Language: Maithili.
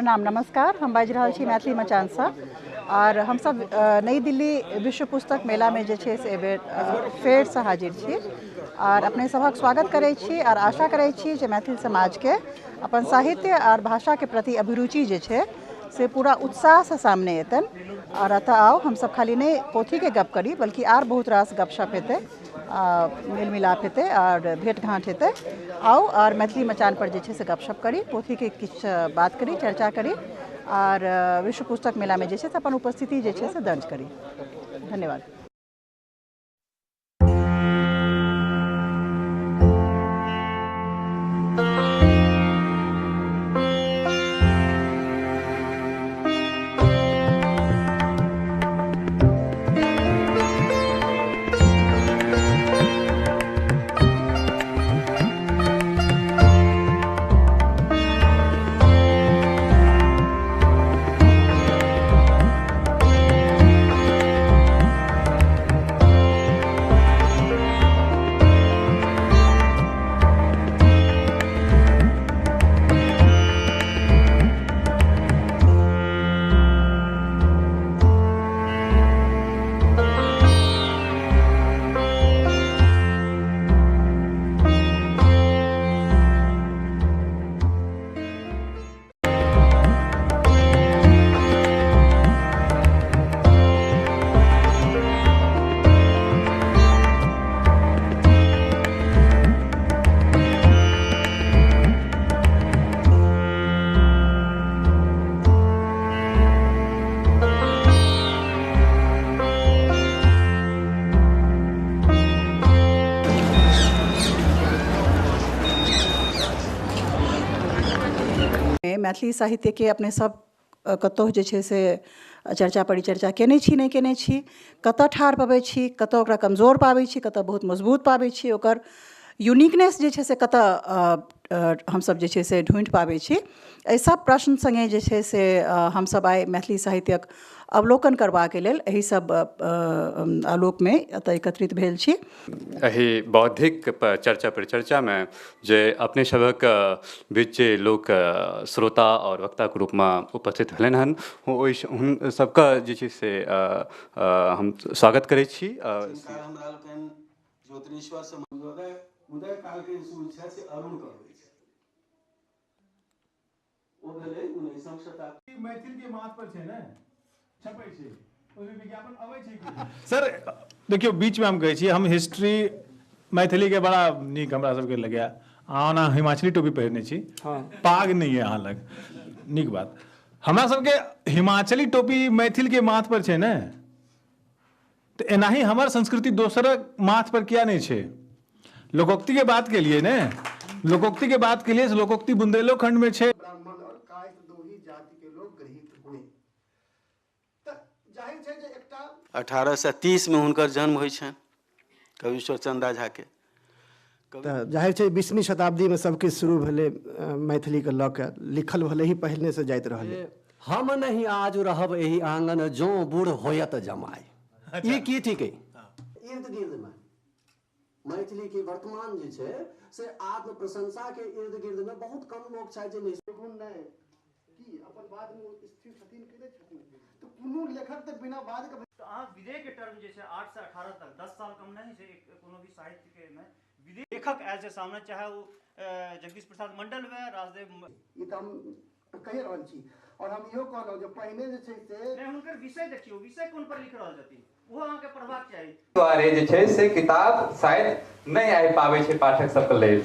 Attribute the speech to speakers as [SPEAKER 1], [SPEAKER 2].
[SPEAKER 1] प्रणाम, नमस्कार। हम बाजि रहल छी मैथिली मचानसँ और हमसब नई दिल्ली विश्व पुस्तक मेलामे जे छै से एहिबेर फेरसँ हाजिर छी और अपने सभक स्वागत करै छी और आशा करै छी जे मैथिल समाजके अपन साहित्य और भाषाके प्रति अभिरुचि जे छै से पूरा उत्साहसँ सामने एतनि और एतऽ आउ, हमसब खाली नहि पोथीके गप करी बल्कि आर बहुत रास गपशप हेतै, मेल मिलाप हेतै और भेँट घाँट हेतै। आउ और मैथिली मचान पर जे छै से गपशप करी, पोथीके किछु बात करी, चर्चा करी और विश्व पुस्तक मेलामे जे छै से अपन उपस्थिति जे छै से दर्ज करी। धन्यवाद। मैथिली साहित्यके अपने सब कतहु जे छै से चर्चा परिचर्चा केने छी, नहि केने छी, कतऽ ठाढ़ पबै छी, कतऽ ओकरा कमजोर पाबै छी, कतऽ बहुत मजबूत पाबै छी, ओकर यूनिकनेस जे छै से कतऽ हमसब जे छै से ढूँढि पाबै छी। एहि सब प्रश्न सङ्गे जे छै से हमसब आइ मैथिली साहित्यक अवलोकन करबाके लेल एहि सब आलोकमे एतऽ एकत्रित भेल छी।
[SPEAKER 2] एहि बौद्धिक चर्चा परिचर्चामे जे अपने सभक बीच जे लोक श्रोता आओर वक्ताके रूपमे उपस्थित भेलनि हन, ओहि सबके जे छै से हम स्वागत करै छी।
[SPEAKER 3] हमरा लोकनि ज्योतिरीश्वर से उदय काल के सूर्य छै से अरुण कहबै छै, ओ भेलै 19वीं शताब्दी।
[SPEAKER 4] मैथिल के माथ पर छै ने छपै छै, ओहिमे विज्ञापन अबै छै कि सर? देखियौ, बीचमे हम कहै छी, हम हिस्ट्री मैथिलीके बड़ा नीक हमरा सबके लगैया। अहाँ ओना हिमाचली टोपी पहिरने छी, पाग नहि यऽ अहाँ लग, नीक बात। हमरा सबके हिमाचली टोपी मैथिलके माथ पर छै ने, तऽ एनाही हमर संस्कृति दोसरक माथ पर किया नहि छै? लोकोक्तिके बात केलिए ने, लोकोक्तिके बात केलिए, लोकोक्ति बुंदेलोखंड में छै।
[SPEAKER 5] ब्राह्मण और कायस्थ दो ही जाति के लोग गृहीत हुए। तऽ जाहिर छै जे एकटा
[SPEAKER 3] 1830 में हुनकर जन्म होइ छनि कवीश्वर चंदा झा के।
[SPEAKER 5] तऽ जाहिर छै 20वीं शताब्दीमे सबकिछु शुरू भेलै मैथिलीके लऽ कऽ, लिखल भले ही पहिने से जाइत रहलै।
[SPEAKER 6] हम नहीं आज रहब एहि आंगन जो बूढ़ होयत जमाय, ई की ठीक है? इर्द गिर्द में मैथिली के वर्तमान जे छै से आत्म प्रशंसा के इर्द गिर्द में बहुत कम लोग छै जे
[SPEAKER 5] नहि की अपन बाद में स्थिर छथिन कि नहि छथिन, तऽ कोनो लेखक तऽ बिना बाद के।
[SPEAKER 7] तऽ अहाँ विदेह के टर्म जे छै 8 से 18 तक 10 साल कम नहि छै कोनो भी साहित्य के में विदेह लेखक आयल छै सामने, चाहे ओ जगदीश प्रसाद मंडल हुए, राजदेव,
[SPEAKER 5] ई तऽ हम कहि रहल छी। और हम इहो कहलहुँ जे पहिने जे छै से
[SPEAKER 7] नहि, हुनकर विषय देखियौ, विषय कोन पर लिख रहल छथिन ओहो अहाँके पढ़बाक चाही।
[SPEAKER 2] दुआरे जे छै से किताब शायद नहि आबि पाबै छै पाठक सबके लेल।